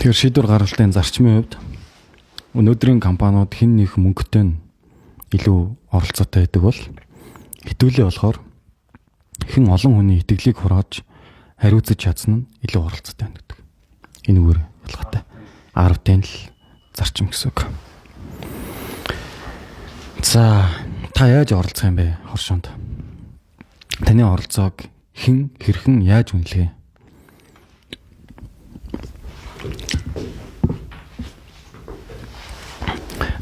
Тэгэхээр шийдвэр гаргалтын зарчмын хувьд өнөөдрийн компаниуд хэн нэг мөнгөтэй нь илүү оролцоотой байдаг бол хэдүүлээ болохоор хэн олон хүний итгэлийг хурааж хариуцаж чадсан нь илүү оролцоотой байна гэдэг. Энэ үгээр ялгаатай. 10-ын л зарчим гэсэн үг. За та яаж оролцох юм бэ хоршоонд? Таны оролцоог хэн хэрхэн яаж үнэлэх вэ?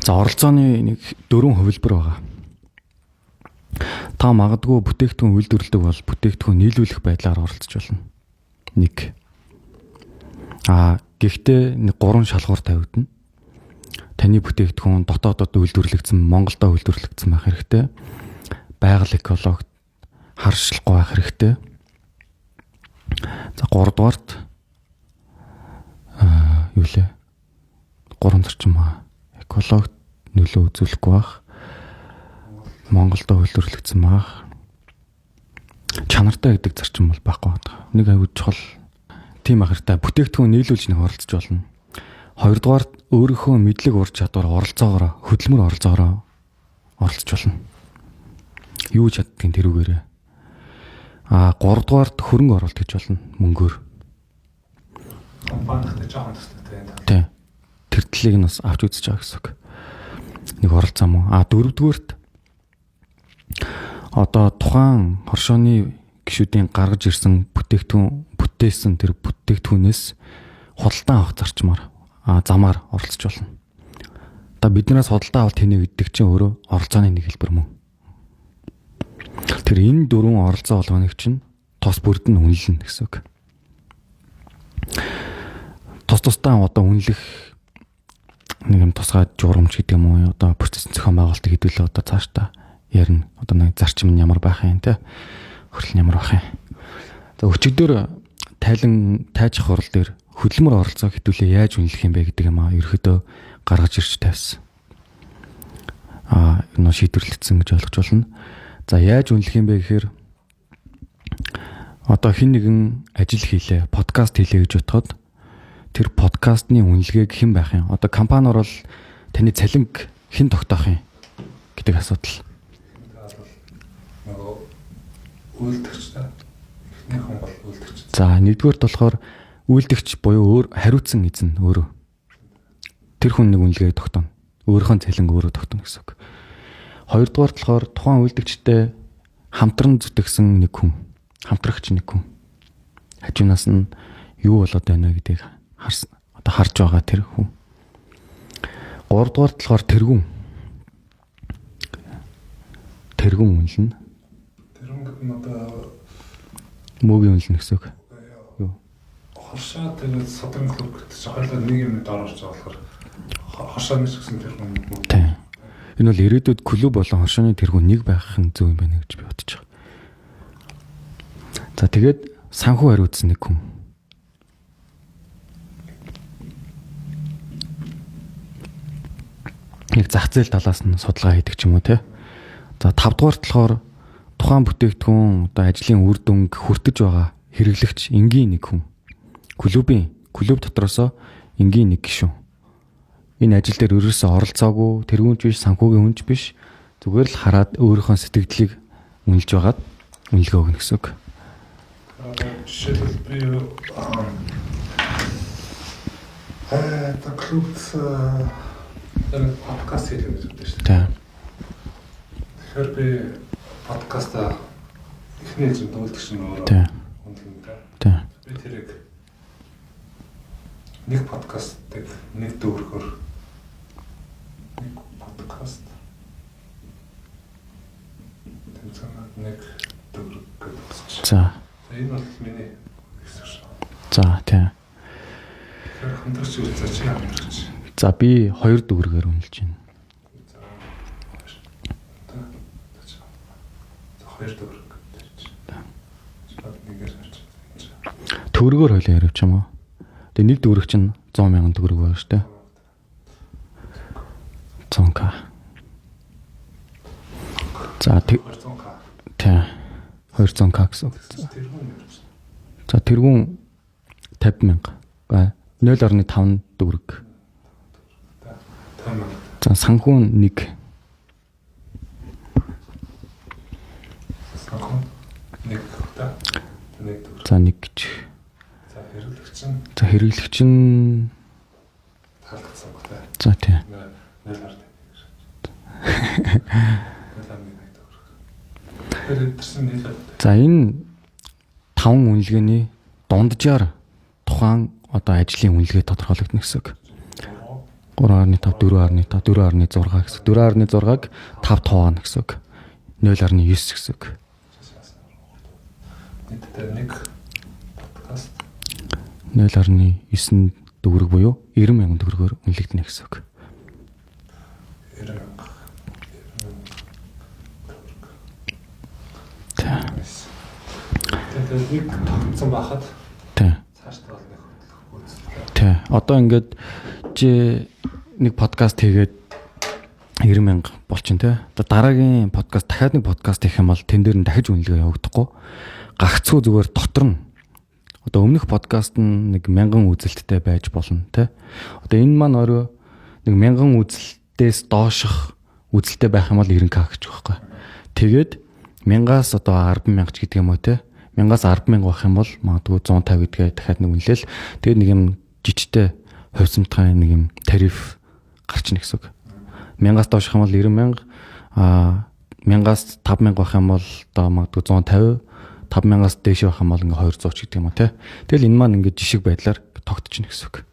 За оролцооны нэг дөрвөн хувилбар байгаа. Та магадгүй бүтээгдэхүүн үйлдвэрлэдэг бол бүтээгдэхүүн нийлүүлэх байдлаар оролцож болно. Нэг. Гэхдээ нэг гурван шалгуур тавигдана. Таны бүтээгдэхүүн дотоодод үйлдвэрлэгдсэн, Монголдо үйлдвэрлэгдсэн байх хэрэгтэй. Байгаль экологи харшлахгүй байх хэрэгтэй. За гуравдугаарт юу лээ? Гурван зарчим ба. Экологи нөлөө үзүүлэхгүй байх. Монголдо үйлдвэрлэгдсэн байх. Чанартай гэдэг зарчим бол байхгүй байна. Нэг аюул чухал тийм ах хэрэгтэй. Бүтээгдэхүүн нийлүүлж нэг оролцож болно. Хоёрдугаар өөрийнхөө мэдлэг ур чадвар оролцоогоор хөдөлмөр оролцоогоор оролцож болно. Юу чаддгийг тэрүүгээрээ. Гуравдугаарт хөрөнгө оруулалт гэж болно мөнгөөр. Компанихтай жоохон төстэй тийм. Тий. Тэр талыг нь бас авч үзэж байгаа гэсэн үг. Нэг оролцоо мөн. Дөрөвдүгээрт одоо тухайн хоршооны гишүүдийн гаргаж ирсэн бүтээгдэхүүн бүтээсэн тэр бүтээгдэхүүнээс худалдан авах зарчмаар замаар оролцож болно. Одоо биднээс худалдан авалт хийнэ гэдэг чинь өөрөө оролцооны нэг хэлбэр мөн. Тэр энэ дөрвөн оролцоо болгоныг чинь тус бүрд нь үнэлнэ гэсэн үг. Тус тусдаа одоо үнэлэх нэг юм тусгай журамч гэдэг юм уу одоо процесс зохион байгуулалт хэдүүлээ одоо цаашдаа ярина. Одоо нэг зарчим нь ямар байх юм те. Хөрөл нь ямар байх юм. За өчигдөр тайлан тайжих хурал дээр хөдөлмөр оролцоо хэдүүлээ яаж үнэлэх юм бэ гэдэг юм ерөөдөө гаргаж ирж тавьсан. Энэ шийдвэрлэгдсэн гэж ойлгож байна. За яаж үнэлэх юм бэ гэхээр одоо хэн нэгэн ажил хийлээ, подкаст хийлээ гэж бодоход тэр подкастны үнэлгээг хэн байх юм? Одоо компаниор бол таны цалинг хэн тогтоох юм гэдэг асуудал. Нөгөө үйлдэгч та. Эхнийх нь бол үйлдэгч. За нэгдүгээрт болохоор үйлдэгч буюу өөр хариуцсан эзэн өөрөө. Тэр хүн нэг үнэлгээг тогтооно. Өөрийнхөө цалинг өөрөө тогтооно гэсэн үг. Хоёрдугаарт болохоор тухайн үйлдэгчтэй хамтран зүтгэсэн нэг хүн, хамтрагч нэг хүн. Хажуунаас нь юу болоод байна гэдгийг одоо харж байгаа тэр хүн. Гуравдугаарт болохоор тэргүүн. Тэргүүн үнэлнэ. Тэргүүн гэдэг нь одоо мөөгийн үнэлнэ гэсэн үг. Юу? Хоршоо тэгээд содрын клуб гэдэг чинь хоёулаа нэг юм дор орж байгаа болохоор хоршооны ч гэсэн тэргүүн мөн. Тийм. Энэ бол ирээдүйд клуб болон хоршооны тэргүүн нэг байх нь зөв юм байна гэж би бодож байгаа. За тэгээд санхүү хариуцсан нэг хүн. Нэг зах зээл талаас нь судалгаа хийдэг ч юм уу те. За тавдугаарт болохоор тухайн бүтээгдэхүүн одоо ажлын үр дүнг хүртэж байгаа хэрэглэгч энгийн нэг хүн. Клуб дотроосоо энгийн нэг гишүүн. Энэ ажил дээр ерөөсөө оролцоогүй, тэргүүнч биш, санхүүгийн хүнч биш. Зүгээр л хараад өөрийнхөө сэтгэлдлийг үнэлж байгаад үнэлгээ өгнө гэсэн үг. Жишээлбэл би та клубт подкаст хийх гэж бодсон шүү дээ. Тэгэхээр би подкаста эхний ээлжинд үйлдэгч нь өөрөө үнэлнэ. Би тэрийг нэг подкастыг нэг дүүргээр нэг подкаст тэмцээн нэг дүүрэг гэдэг үзэж. За. Энэ бол миний хэсэг шүү. За тийм. Тэгэхээр хамтрагч үзэж чи хамтрагч. За би 2 дүүргээр үнэлж байна. За 2 дүүрэг гэж. За нэгээр харж. Төгрөгөөр хоёлаа яриач юм уу? Тэгээ нэг дүүрэг чинь 100,000 төгрөг байна шүү дээ. 100к. За 200к. Тийм. 200к гэсэн үг. За тэргүүн 50 мянга. 0.5 төгрөг. За санхүүн 1. Санхүүн 1 та. 1 төгрөг. За 1 гэж. За хэрэглэгч нь. За хэрэглэгч нь таалагдсан ба та. За тий. 0.1. 0.1 төгрөг. За энэ 5 үнэлгээний дунджаар тухайн одоо ажлын үнэлгээ тодорхойлогдно гэсэн үг. 3.5, 4.5, 4.6 гэсэн. 4.6-г 5 туваана гэсэн үг. 0.9 гэсэн үг. Нийтдээ нэг подкаст 0.9 төгрөг буюу 90 мянган төгрөгөөр үнэлэгдэнэ гэсэн үг. 90 мянга. Тэ. Тэгээд нэг тогтсон байхад Тэ. цаашдаа бол нэг хөдлөх үзэлтэй. Тэ. Одоо ингээд чи нэг подкаст хийгээд 90 мянга болчин тэ. Одоо дараагийн подкаст дахиад нэг подкаст хийх юм бол тэн дээр нь дахиж үнэлгээ явагдахгүй. Гагцхүү зүгээр дотор нь одоо өмнөх подкаст нь нэг 1000 үзэлттэй байж болно тэ. Одоо энэ маань өөрөө нэг 1000 үзэлтээс доошох үзэлттэй байх юм бол 90к гэж байгаа байхгүй. Тэгээд 1000-аас одоо 100000 ч гэдэг юм уу те. 1000-аас 100000 байх юм бол магадгүй 150 гэдгээ дахиад нэг үнэлээл. Тэгээд нэг юм жижигтэй хувьсамтгай нэг юм тариф гарчна гэсэн үг. 1000-аас доошох юм бол 90000, а 1000-аас 5000 байх юм бол одоо магадгүй 150, 5000-аас дээш байх юм бол ингээ 200 ч гэдэг юм уу те. Тэгэл энэ маань ингээ жишг байдлаар тогтчихно гэсэн үг.